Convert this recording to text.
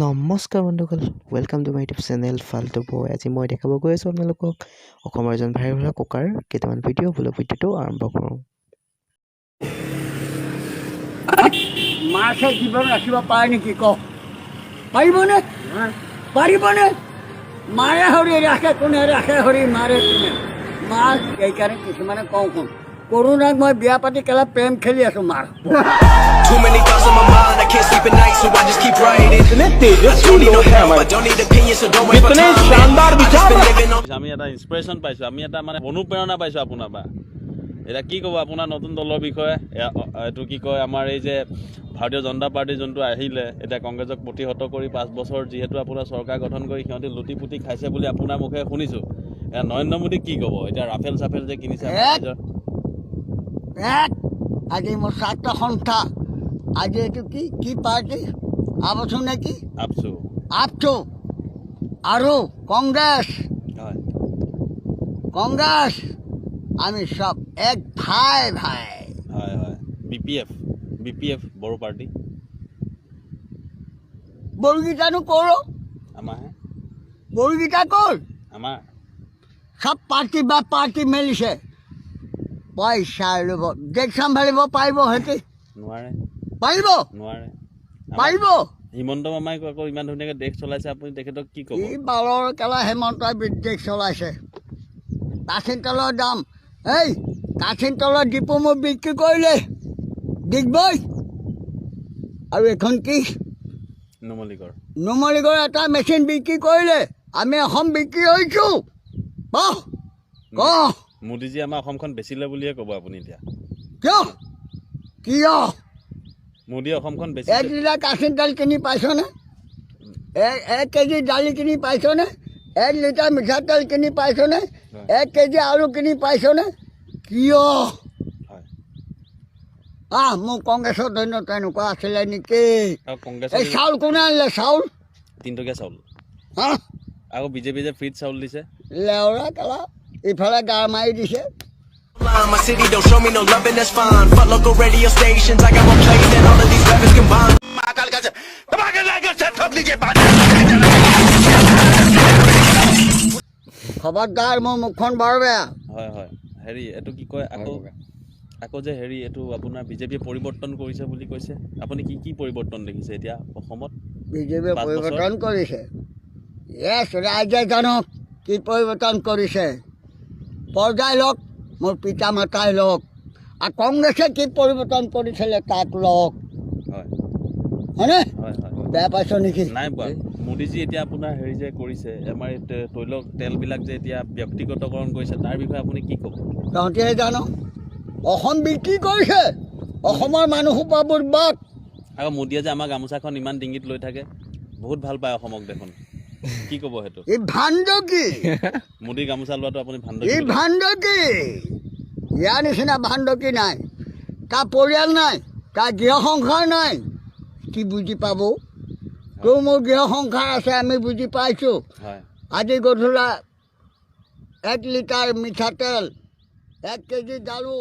নমস্কাৰ বন্ধুসকল, welcome to my YouTube channel ফাল্টু বয়। আজি মই দেখাব গৈ আছোঁ আপোনালোকক অসমৰ এজন ভাইৰেল হোৱা ককাৰ কেইটামান ভিডিঅ'। বোলো ভিডিঅ'টো আৰম্ভ কৰোঁ। মাছে জীৱন ৰাখিব পাৰে নেকি কওক? পাৰিবনে? পাৰিবনে? মাৰে হৰি, ৰাখে কোনে? ৰাখে হৰি, মাৰে কোনে? মাৰ সেইকাৰণে কিছুমানে কওঁ, শুন, কৰোণাক মই বিয়া পাতি কেলা প্ৰেম খেলি আছো মাৰ। Too many thoughts on my mind, I can't sleep at night, so I just keep writing. कितने I Tejashwi don't need no लोग हैं help, I हमारे don't need opinions, so don't waste my कितने time, man. शानदार I just विचार been रखते living on. আমি এটা ইনস্পিৰেশ্যন পাইছোঁ, আমি এটা মানে অনুপ্ৰেৰণা পাইছোঁ আপোনাৰ পৰা। এতিয়া কি ক'ব আপোনাৰ নতুন দলৰ বিষয়ে? এইটো কি কয়, আমাৰ এই যে ভাৰতীয় জনতা পাৰ্টি যোনটো আহিলে এতিয়া, কংগ্ৰেছক প্ৰতিহত কৰি 5 বছৰ যিহেতু আপোনাৰ চৰকাৰ গঠন কৰি সিহঁতি লুটি পুটি খাইছে বুলি আপোনাৰ মুখে শুনিছোঁ। এতিয়া নৰেন্দ্ৰ মোদীক কি ক'ব? এতিয়া ৰাফেল চাফেল যে কিনিছে আমাৰ ৰাইজৰ এক আজি মোৰ ছাত্ৰ সন্থা, আজি এইটো কি কি পাৰ্টি, আবছু নেকি? আপচু। আবছু আৰু কংগ্ৰেছ। কংগ্ৰেছ, আমি চব এক ভাই ভাই। হয় হয় বিপিএফ, বিপিএফ, বড়ো পাৰ্টি। বড়োকেইটানো ক'ৰ? আমাৰহে। বড়োকেইটা ক'ৰ? আমাৰ। চব পাৰ্টি বা পাৰ্টি মেলিছে পইচা ল'ব। দেশ চম্ভালিব পাৰিব সিহঁতি? নোৱাৰে। পাৰিব? নোৱাৰে। পাৰিব? হিমন্ত মামাই আকৌ ইমান ধুনীয়াকৈ দেশ চলাইছে, আপুনি তেখেতক কি ক'ব? কি বালৰ কেলা হেমন্তই বিদেশ চলাইছে? কাচিন তেলৰ দাম, এই কাচিন তেলৰ ডিপু মোক বিক্ৰী কৰিলে ডিগবৈ আৰু এইখন কি? নুমলীগড়। নুমলীগড় এটা মেচিন বিক্ৰী কৰিলে। আমি অসম বিক্ৰী হৈছোঁ, বাহ ক। মোদীজী আমাৰ অসমখন বেচিলে বুলিয়ে ক'ব আপুনি এতিয়া? কিয়, কিয়? মোদীয়ে অসমখন এক বেচিলে। লিটাৰ কাচিন তেল কিনি পাইছনে? 1 কেজি দালি কিনি পাইছনে? 1 লিটাৰ মিঠাতেল কিনি পাইছনে? 1 কেজি আলু কিনি পাইছনে? কিয়? মোৰ কংগ্ৰেছৰ দিনত তেনেকুৱা আছিলে নেকি? আৰু কংগ্ৰেছৰ এই চাউল কোনে আনিলে চাউল? তিনিটকীয়া চাউল। হা? আকৌ বিজেপি যে ফ্ৰীত চাউল দিছে। লেওৰা কেলা, ইফালে গা মাৰি দিছে। My city don't show me no love, and that's fine. Fuck local radio stations, I got more plays than all of these rappers combined. খবৰদাৰ, মোৰ মুখখন বৰ বেয়া। হয় হয় হেৰি, এইটো কি কয়, আকৌ যে হেৰি, এইটো আপোনাৰ বিজেপিয়ে পৰিৱৰ্তন কৰিছে বুলি কৈছে, আপুনি কি কি পৰিৱৰ্তন দেখিছে এতিয়া অসমত? বিজেপিয়ে 5 বছৰ? পৰিৱৰ্তন কৰিছে, য়েছ। ৰাইজে জানক কি পৰিৱৰ্তন কৰিছে। প্ৰজাই লওক, মোৰ পিতা মাতাই লওক আৰু কংগ্ৰেছে কি পৰিৱৰ্তন কৰিছিলে তাক লওক। হয়নে? হয় হয় বেয়া পাইছ নেকি? নাই পোৱা। মোদীজী এতিয়া আপোনাৰ হেৰি যে কৰিছে, আমাৰ এই তৈল তেলবিলাক যে এতিয়া ব্যক্তিগতকৰণ কৰিছে, তাৰ বিষয়ে আপুনি কি ক'ব? তহঁতিহে জান। অসম বিক্ৰী কৰিছে, অসমৰ মানুহ সোপা বৰবাদ। আকৌ মোদীয়ে যে আমাৰ গামোচাখন ইমান ডিঙিত লৈ থাকে, বহুত ভাল পায় অসমক দেখোন, কি ক'ব সেইটো? ই ভাণ্ড কি? মোদীৰ গামোচা লোৱাটো আপুনি ভাণ্ড? ই ভাণ্ড কি? ইয়াৰ নিচিনা ভাণ্ডকি নাই। তাৰ পৰিয়াল নাই, তাৰ গৃহ সংসাৰ নাই, কি বুজি পাব? তোৰ মোৰ গৃহ সংসাৰ আছে, আমি বুজি পাইছোঁ। আজি গধূলা 1 লিটাৰ মিঠাতেল, 1 কেজি দালু।